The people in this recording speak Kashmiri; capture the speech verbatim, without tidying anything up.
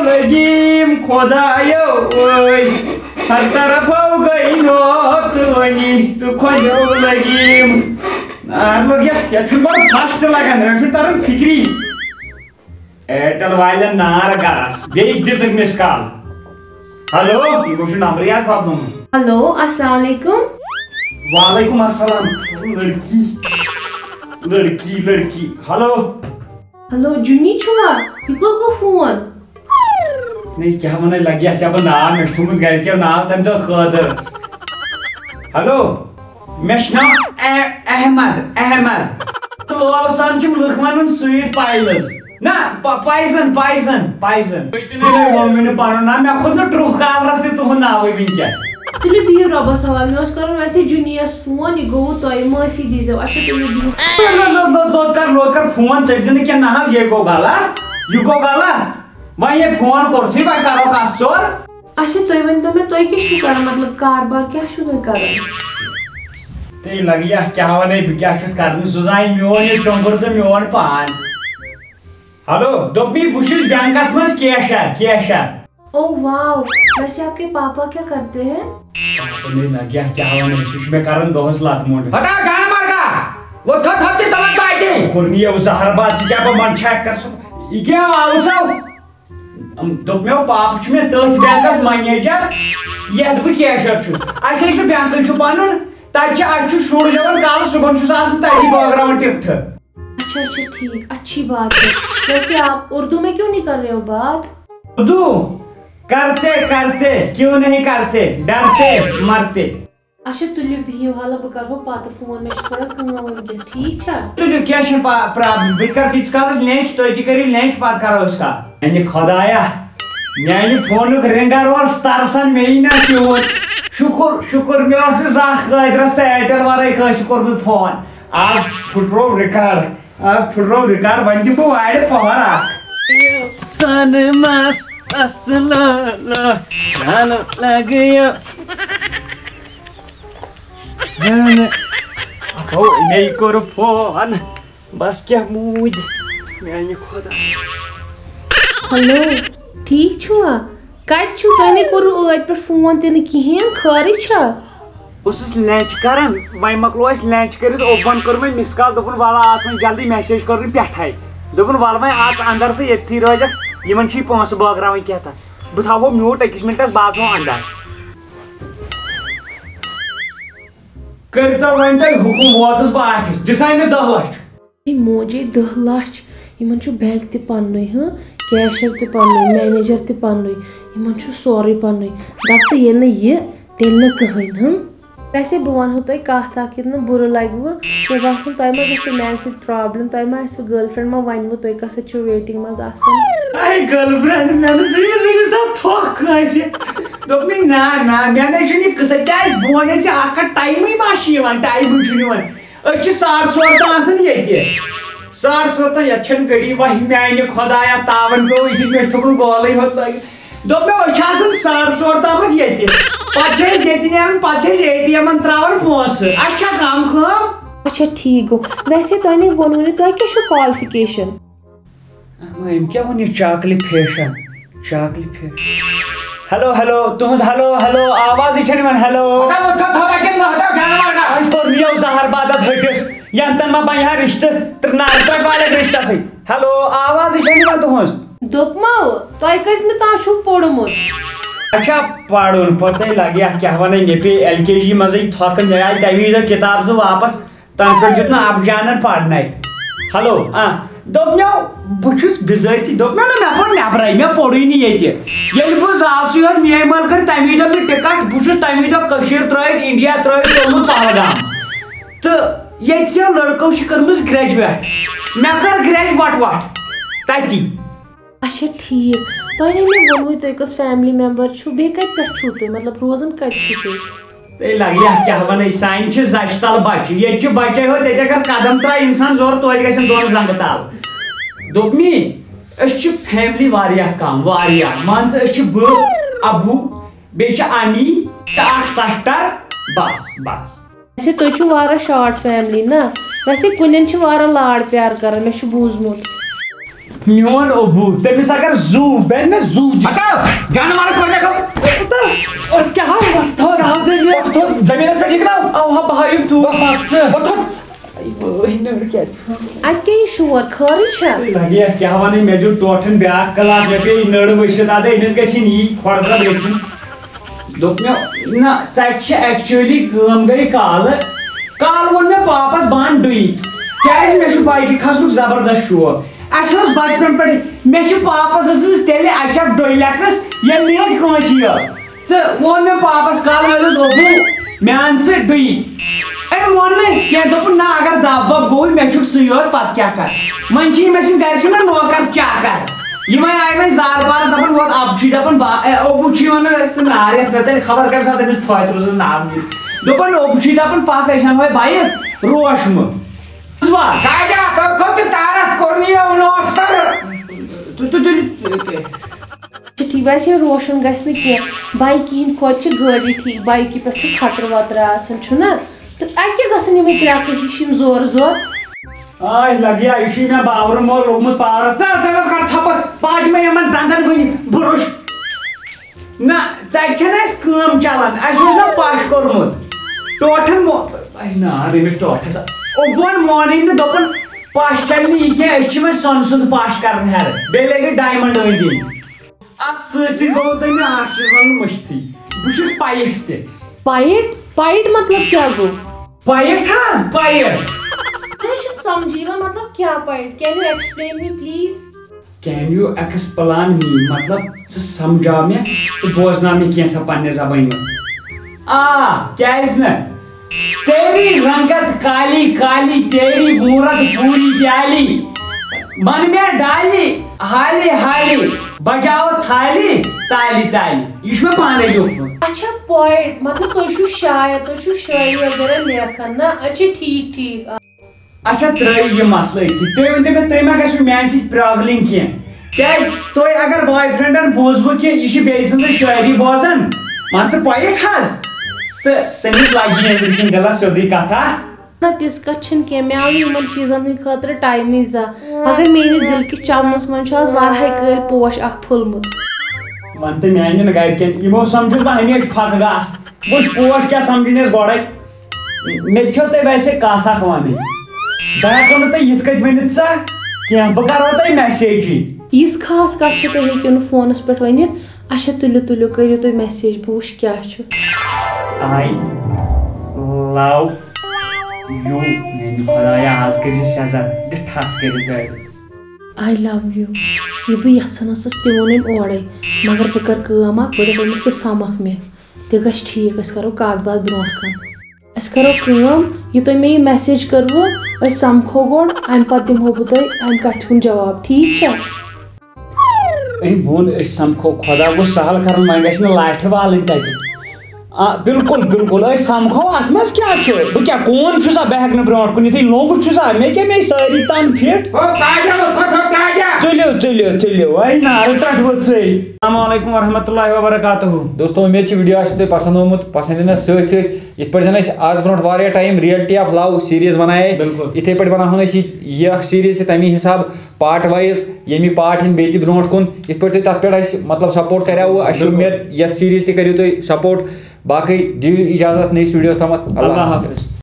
لگیم خدایو ٲے، ہر طرفو گٔے نوتٲنی تہٕ کھۄلیو لگیم۔ نار لوٚگ یتھ، یتھ چھُنہٕ بڑٕ پھش تہِ لگان، أمۍ چھُنہٕ تران فکری۔ ایرٹل والٮ۪ن نار گرس، بیٚیہِ دِژٕکھ مِس کال۔ ہیلو، یہِ گوٚو چھُ نمبرٕے آز بدلومُت۔ ہیلو، السلام علیکم۔ وعلیکم السلام۔ لڑکی، لڑکی، لڑکی۔ ہیلو۔ ہیلو، جُنی چھُوا؟ یہِ کوٚت گوٚو فون؟ نہ، یہِ کیٛاہ وَنَے لَگہِ، یَتھ ژےٚ بہٕ ناو، مےٚ چھُ تھوٚومُت گَرِکٮ۪و ناو تَمہِ دۄہ خٲطرٕ۔ ہیلو، مےٚ چھُ ناو اح-، احمد، احمد۔ لول سان چھِم لُکھ وَنان sweet piles۔ نہ، پ-، poison، poison، poison۔ تُہۍ تہِ نَے ووٚن مےٚ نہٕ پَنُن ناو، مےٚ کھوٚت نہٕ ٹرٛوٗ کالرَسٕے تُہُنٛد ناوٕے وٕنکٮ۪س۔ تُلِو بِہِو رۄبَس حوالہٕ، مےٚ اوس کَرُن ویسے جُنیَس فون، یہِ گوٚوُ تۄہہِ، معٲفی دیٖزیو۔ اچھا تُلِو بِہِو۔ لوٚت، لوٚت، لوٚت، لوٚت کَر، لوٚت کَر فون، ژٔٹۍ زِ نہٕ کینٛہہ، نہ حظ، یے گوٚو غلط، یہِ گوٚو غلط۔ وۄنۍ ییٚلہِ فون کوٚرتھٕے، وۄنۍ کَرو کَتھ ژور۔ اچھا، تُہۍ ؤنۍ تو مےٚ، تُہۍ کیٛاہ چھِو کَران؟ مطلب، کاربار کیٛاہ چھِو تُہۍ کَران؟ تیٚلہِ لَگہِ یَتھ کیٛاہ وَنَے، بہٕ کیٛاہ چھُس کَران؟ سُہ زانہِ میون یہِ ٹۄنٛگُر تہٕ میون پان۔ ہیلو، دوٚپمَے بہٕ چھُس بینکَس منٛز cashier، cashier۔ او واو، ویسے آپ کے پاپا کیا کرتے ہیں؟ پاپا نے لَگہِ یَتھ کیٛاہ وَنَے، سُہ چھُ مےٚ کَران دۄہَس لَتہٕ موٚنٛڈ۔ ہٹاو جانہٕ مرگا، ووٚتھ کھوٚت تھوٚد تہِ تَلَتھ باتہِ۔ کوٚر نہٕ یہِ ظہر باد، ژٕ کیٛاہ پَتہٕ منٛدچھاکھ کَر سُہ؟ یہِ کیٛاہ آو سا؟ دوٚپ مےٚ، پاپہٕ چھُ مےٚ تٔتھۍ بینکَس manager، یَتھ بہٕ cashier چھُس۔ اَسہِ ہے چھُ بینکٕے چھُ پَنُن، تَتہِ چھِ، اَسہِ چھُ شُر زٮ۪وان کالہٕ، صُبحن چھُس آسان تَتی بٲگراوان ٹِپٹھٕ۔ اچھا، اچھا، ٹھیک، اچھی بات ہے۔ ویسے آپ اردو میں کیوں نہیں کر رہے ہو بات؟ اردو کرتے کرتے کیوں نہیں کرتے، ڈرتے مرتے۔ اچھا، تُلِو بِہِو حالہ، بہٕ کرہو پتہٕ فون، مےٚ چھِ تھوڑا کٲم وٕنکیٚس، ٹھیٖک چھا؟ تُلِو، کیٚنٛہہ چھُنہٕ پا-، problem، بہٕ تہِ کرٕ تیٖتِس کالس lunch، تُہۍ تہِ کٔرِو lunch، پتہٕ کرو أسۍ کتھ۔ میانہِ خۄدایا، میانہِ فونُک ringer اوس ترسان، مےٚ یی نہ تیوٗت۔ شُکُر، شُکُر، مےٚ اوس نہٕ زانٛہہ قٲدرس تہٕ Airtel ورٲے کٲنٛسہِ کوٚرمُت فون۔ آز پھُٹروو record۔ آز پھُٹروو record، وۄنۍ دِمہٕ بہٕ وارِ پۄہَر اکھ۔ سَنہٕ مَس اَصٕل لٲلہٕ، جانہٕ لَگہٕ یہِ۔ جانہٕ۔ اَتھو، مےٚ کوٚر فون۔ بَس کیٛاہ موٗدۍ، میٛانہِ خۄدا۔ ہیلو، ٹھیٖک چھُوا؟ کَتہِ چھُو؟ تۄہہِ نے کوٚروٕ ٲدۍ پٮ۪ٹھ فون تہِ نہٕ کِہیٖنۍ، خٲرٕے چھا؟ اوسُس lunch کران، وۄنۍ مۄکلو اَسہِ lunch کٔرِتھ، اوٚبَن کٔر مےٚ miss call، دوٚپُن وَلہٕ آس وۄنۍ جلدی، message کٔر نہٕ پٮ۪ٹھَے۔ دوٚپُن وَلہٕ وۄنۍ اَژ اَندَر تہٕ ییٚتھی روزَکھ، یِمَن چھی پونٛسہٕ بٲگراوٕنۍ کینٛہہ تہٕ۔ بہٕ تھاوہو mute أکِس مِنٹَس، بہٕ اَژٕ وۄنۍ اَندَر۔ کٔرۍتو وۄنۍ تُہۍ حُکُم، ووتُس بہٕ office، دِسا أمِس دَہ لَچھ۔ ہے موجے، دَہ لَچھ، یِمَن چھُ bank تہِ پَننُے، ہاں، cashier تہِ پَننُے، manager تہِ پَننُے، یِمَن چھُ سورُے پَننُے۔ دَپ ژٕ، ییٚلہِ نہٕ یہِ، تیٚلہِ نہٕ کٕہٕنۍ، ہم۔ ویسے بہٕ وَنہو تۄہہِ کَتھ اَکھ، یُتھ نہٕ بُرٕ لَگہِ وٕ، مےٚ باسان تۄہہِ ما گژھِ میٛانہِ سۭتۍ problem، تۄہہِ ما آسِوٕ girlfriend، ما وَنِوٕ تۄہہِ کَس سۭتۍ چھُو waiting منٛز آسان؟ اے girlfriend، مےٚ نہٕ زیٖز ؤنِتھ تَتھ تھۄکھ کٲنٛسہِ۔ دوٚپمَے، نہ، نہ، مےٚ نَے چھُنہٕ یہِ قٕصَے، کیٛازِ بہٕ وَنے ژےٚ اَکھ کَتھ، ٹایمٕے ما چھِ یِوان، ٹایمٕے چھُنہٕ یِوان۔ أسۍ چھِ ساڑٕ ژور تام آسان ییٚتہِ۔ ساڑٕ ژور تام، یَتھ چھَنہٕ گٔڑی، وَہہِ میٛانہِ خۄدایا، تاوَن پیوٚو، یہِ چھِ مےٚ چھِ تھوٚومُت گولٕے ہوت لٲگِتھ۔ دوٚپ مےٚ، أسۍ چھِ آسان ساڑٕ ژور تامَتھ ییٚتہِ۔ پَتہٕ چھِ أسۍ ییٚتہِ نیران، پَتہٕ چھِ أسۍ اے ٹی اٮ۪مَن ترٛاوان پونٛسہٕ۔ اَسہِ چھا کَم کٲم؟ اچھا، ٹھیٖک گوٚو۔ ویسے تۄہہِ نے ووٚنوُے نہٕ، تۄہہِ کیٛاہ چھُو qualification؟ اما، أمۍ کیٛاہ ووٚن یہِ چاکلی فیشن؟ چاکلی فیشن۔ ہیلو، ہیلو، تُہُنٛد ہیلو، ہیلو، آوازٕے چھَنہٕ یِوان، ہیلو۔ ہٹا، ہٹا، ہٹا، ہٹا، ہٹا، ہٹا۔ اَسہِ کوٚر نِیو زہر بادت ۂٹِس، یَنتَن ما بَنہِ ہا رِشتہٕ، تہٕ نار ترٛٹھ والٮ۪کھ رِشتَسٕے۔ ہیلو، آوازٕے چھَنہٕ یِوان تُہٕنٛز۔ دوٚپمو، تۄہہِ کٔژمہِ تام چھُو پوٚرمُت؟ اچھا، پَرُن، پَتَے لَگہِ، اَتھ کیٛاہ وَنَے، مےٚ پیٚیہِ ایل کے جی منٛزٕے تھۄکہٕ، مےٚ آیہِ تَمی دۄہ کِتاب زٕ واپَس۔ تَنہٕ پٮ۪ٹھ دیُت نہٕ اَب جانَن پَرنَے۔ ہیلو، آ، دوٚپ مےٚ، بہٕ چھُس بِذٲتی، دوٚپ مےٚ نہ، مےٚ پوٚر نٮ۪برَے، مےٚ پوٚرُے نہٕ ییٚتہِ۔ ییٚلہِ بہٕ زاوسٕے یوت، میٛٲنۍ مٲلۍ کٔر تَمی دۄہ مےٚ ٹِکٹ، بہٕ چھُس تَمی دۄہ کٔشیٖر ترٛٲوِتھ، اِنڈیا ترٛٲوِتھ، ژوٚلمُت پہلگام۔ تہٕ ییٚتہِ کیو لٔڑکو چھِ کٔرمٕژ graduate، مےٚ کٔر گرٛیجویٹ وَٹھ وَٹھ تَتی۔ اچھا، ٹھیٖک۔ تۄہہِ نے مےٚ ووٚنوُے تُہۍ کٔژ family member چھِو، بیٚیہِ کَتہِ پٮ۪ٹھ چھِو تُہۍ؟ مطلب، روزان کَتہِ چھِو تُہۍ؟ تیٚلہِ لَگہِ یَتھ کیٛاہ وَنَے، سانہِ چھِ زَچہِ تَل بَچہِ۔ ییٚتہِ چھِ بَچَے ہوت، ییٚتہِ اگر قدم ترٛایہِ اِنسان زورٕ، توتہِ گژھن دۄن زنٛگہٕ تَل۔ دوٚپمی، أسۍ چھِ family واریاہ کَم، واریاہ۔ مان ژٕ، أسۍ چھِ بہٕ، اَبوٗ، بیٚیہِ چھِ اَمی تہٕ اَکھ sister، بَس، بَس۔ ویسے تُہۍ چھِو واریاہ short family نا؟ ویسے کُلٮ۪ن چھِ واریاہ لاڈ پیار کران، مےٚ چھُ بوٗزمُت۔ میون ابو، تٔمِس اگر زُو بنہِ نا، زُو دِ۔ ہٹاو، جانور کوٚر مےٚ کھو۔ أسۍ کیٛاہ ہاو؟ وۄتھ تھوٚد، ہاو زٔمیٖن۔ وۄتھ تھوٚد، زٔمیٖنَس پٮ۪ٹھ یہِ ترٛاو۔ اَوا، بہٕ ہاوٕ یِم دوٗر۔ وۄتھ ژٕ۔ وۄتھ تھوٚد۔ اَتہِ کیٛاہ یہِ شور؟ خٲرٕے چھا؟ لگہِ کیٛاہ وَنٕنۍ، مےٚ دیُت ٹوٹھَن بیٛاکھ کلاس، مےٚ پیٚیہِ نٔر ؤسِتھ، اَدٕ أمِس گژھِ نہٕ یی کھۄڈ زَر گٔژھِنۍ۔ دوٚپ مےٚ، نہ، ژَتہِ چھِ actually کٲم گٔے کالہٕ۔ کالہٕ ووٚن مےٚ پاپَس، بہٕ اَنہٕ ڈُیِتھ، کیٛازِ مےٚ چھُ بایکہِ کھسنُک زبردست شوق۔ اَسہِ اوس بچپن پٮ۪ٹھٕے، مےٚ چھِ پاپَس ٲسمٕژ تیٚلہِ اَچھا ڈوٚلٮ۪کٕس، ییٚمہِ نہٕ اَتہِ کٲنٛسہِ یٲژ۔ تہٕ ووٚن مےٚ پاپَس، کالہٕ مےٚ دوٚپُس، "ابوٗ، مےٚ اَن ژٕ ڈُیِتھ۔" أمۍ ووٚن نہٕ کینٛہہ، دوٚپُن، "نہ، اگر دَب وَب گوٚوُے، مےٚ چھُکھ ژٕے یوت، پَتہٕ کیٛاہ کَرٕ؟" وۄنۍ چھِ یِم اَسہِ یِم گَرِ چھِنہ نوکَر چاکَر، یِمَے آیہِ وۄنۍ زارٕ پارَس دَپان، ووت اَبہٕ چھُے دَپان، با-، اے، ابوٗ چھُے وَنان، "أسۍ تہٕ نار یَتھ مےٚ ژَلہِ خبر کَمہِ ساتہٕ أمِس فٲطرٕ سُنٛد ناو نِتھ۔" دوٚپُن، "ابوٗ چھُے دَپان، پَکھ، أسۍ اَنہوے بایِک روشمہٕ۔" بوٗزوا؟ کاجا، کٔرۍتو تہِ تارَس کوٚرمُت یہِ نوسَر۔ تُہۍ، تُہۍ، تُہۍ، اچھا، ٹھیٖک، ویسے روشن گژھِ نہٕ کینٛہہ، بایکہِ ہِنٛدۍ کھۄتہٕ چھِ گٲڑی ٹھیٖک، بایکہِ پٮ۪ٹھ چھُ خطرٕ وطرٕ آسان، چھُنہ؟ تہٕ اَتہِ کیٛاہ گژھن یِمَے کرٛٮ۪کہٕ ہِش یِم زورٕ زورٕ؟ آے لگیا، یہِ چھُے مےٚ باورٕ مول لوٚگمُت پاورَس۔ ژٕ، ژٕ کر ژھۄپہٕ، بہٕ ہاٹہِ مےٚ یِمَن دَنٛدَن وٕنہِ برُش۔ نہ، ژَتہِ چھَنہٕ اَسہِ کٲم چَلان، اَسہِ اوس نہ پَش کوٚرمُت۔ ٹوٹھَن مو-، اے نار أمِس ٹوٹھَس۔ اوٚبوَن مونٕے نہٕ، دوٚپُن، "پَش چَلہِ نہٕ یہِ کینٛہہ، أسۍ چھِ وۄنۍ سۄنہٕ سُنٛد پَش کَرُن ہٮ۪رٕ، بیٚیہِ لَگہِ ڈایمنٛڈ أنٛدۍ أنٛدۍ۔" اَتھ سۭتۍ سۭتۍ گوٚو تۄہہِ مےٚ اَکھ چیٖز وَنُن مٔشتھٕے، بہٕ چھُس پایِٹ تہِ۔ پایِٹ؟ پایِٹ مطلب کیٛاہ گوٚو؟ پایِٹ حظ، پایِٹ۔ مےٚ چھُنہٕ سَمجھی یِوان، مطلب کیٛاہ poet? Can you explain me, please? Can you explain me؟ مطلب، ژٕ سَمجھاو مےٚ، ژٕ بوزناو مےٚ کینٛژھا پنٛنہِ زبٲنۍ منٛز۔ آ، کیٛازِ نہٕ؟ تیری رنگت کالی کالی، تیری مورت پوری پیالی۔ من میں ڈالی حالی حالی، بجاو تھالی تالی تالی۔ یہِ چھُ مےٚ پانے لیوٗکھمُت۔ اچھا، پویٹ، مطلب تُہۍ چھِو شاعر، تُہۍ چھِو شٲعری وغیرہ لیکھان نا؟ اچھا، ٹھیٖک، ٹھیٖک۔ اچھا، ترٛٲیِو یہِ مسلہٕ أتھی۔ تُہۍ ؤنۍ تو مےٚ، تُہۍ ما گژھِو میانہِ سۭتۍ پرٛابلِم کینٛہہ؟ کیٛازِ تُہۍ اگر boyfriend-ن بوٗزوٕ کہِ یہِ چھِ بیٚیہِ سٕنٛزٕے شٲعری بوزان، مان ژٕ پویٹ حظ، تہٕ تٔمِس لگہِ یہِ أنٛدرۍ کِنۍ دِلس سیوٚدُے کتھا۔ نہ، تِژھ کتھ چھنہٕ کینٛہہ۔ مےٚ آو نہٕ یِمن چیٖزن ہٕنٛدِ خٲطرٕ ٹایمٕے زانٛہہ۔ مگر میٲنِس دِل کِس چمنس منٛز چھُ آز واریاہے کٲلۍ پوش اکھ پھوٚلمُت۔ ون تہٕ میانٮ۪ن گرِکٮ۪ن، یِمو سمجھُس بہٕ ہمیشہِ پھکہٕ گاسہٕ۔ وٕچھ، پوش کیٛاہ سمجھُن اَسہِ گۄڈے۔ مےٚ تہِ چھو تۄہہِ ویسے کتھ اکھ ونٕنۍ۔ بہٕ ہٮ۪کو نہٕ تۄہہِ یِتھ کٔنۍ ؤنِتھ ژےٚ کینٛہہ، بہٕ کرو تۄہہِ message-ٕے۔ یِژھ خاص کتھ چھِ تُہۍ ہیٚکِو نہٕ فونس پٮ۪ٹھ ؤنِتھ۔ اچھا، تُلِو، تُلِو، کٔرِو تُہۍ message، بہٕ وٕچھِ کیٛاہ چھُ۔ I love you، میانہِ خۄدایا، آز کٔرۍ زِ سٮ۪زر، دِ ٹھس کٔرِتھ دٲرِتھ۔ I love you۔ یہِ بہٕ یژھان ٲسٕس، تہِ ووٚن أمۍ اورَے۔ مگر بہٕ کَرٕ کٲم اَکھ، بہٕ دَپہٕ أمِس، "ژٕ سَمَکھ مےٚ، تہِ گژھِ ٹھیٖک، أسۍ کَرو کَتھ باتھ برونٛٹھ کُن۔" أسۍ کَرو کٲم، یہِ تۄہہِ مےٚ یہِ message کٔروٕ، أسۍ سَمکھو گۄڈٕ، اَمہِ پَتہٕ دِمہو بہٕ تۄہہِ اَمہِ کَتھِ ہُنٛد جواب، ٹھیٖک چھا؟ أمۍ ووٚن، "أسۍ سَمکھو، خۄدا گوٚژھ سہل کَرُن، وۄنۍ گژھِ نہٕ لَٹھِ والٕنۍ تَتہِ۔" آ، بِلکُل، بِلکُل، أسۍ سَمکھو، اَتھ منٛز کیٛاہ چھُ؟ بہٕ کیٛاہ کوٗن چھُسا، بہٕ ہٮ۪کہٕ نہٕ برونٛٹھ کُن یِتھٕے لوٚنٛگُر چھُسا؟ مےٚ کیٛاہ، مےٚ سٲری تَن فِٹ۔ ہو، تاجا، وۄتھ، وۄتھ، ہو، تاجا۔ تُلِو، تُلِو، تُلِو، وۄنۍ نارٕ پٮ۪ٹھ ؤژھٕے۔ السلام علیکم ورحمۃ اللہ وبرکاتہ۔ دوستو، اُمید چھِ video آسہِ تۄہہِ پسنٛد آمُت۔ پسنٛد یِنَس سۭتۍ سۭتۍ، یِتھ پٲٹھۍ زَن أسۍ آز برونٛٹھ واریاہ time Reality of Love series بنایے، بِلکُل۔ یِتھَے پٲٹھۍ بناوہون أسۍ یہِ، یہِ اکھ series تہِ تَمی حساب part wise، ییٚمہِ part یِن بیٚیہِ تہِ برونٛٹھ کُن۔ یِتھ پٲٹھۍ تۄہہِ تَتھ پٮ۪ٹھ اَسہِ، مطلب، support کریاوٕ، اَسہِ چھُ بِلکُل۔ اُمید یَتھ series تہِ کٔرِو تُہۍ support۔ باقٕے دِیِو اِجازت نٔیِس videoس تامَتھ۔ اللہ اللہ حافظ۔ حافظ۔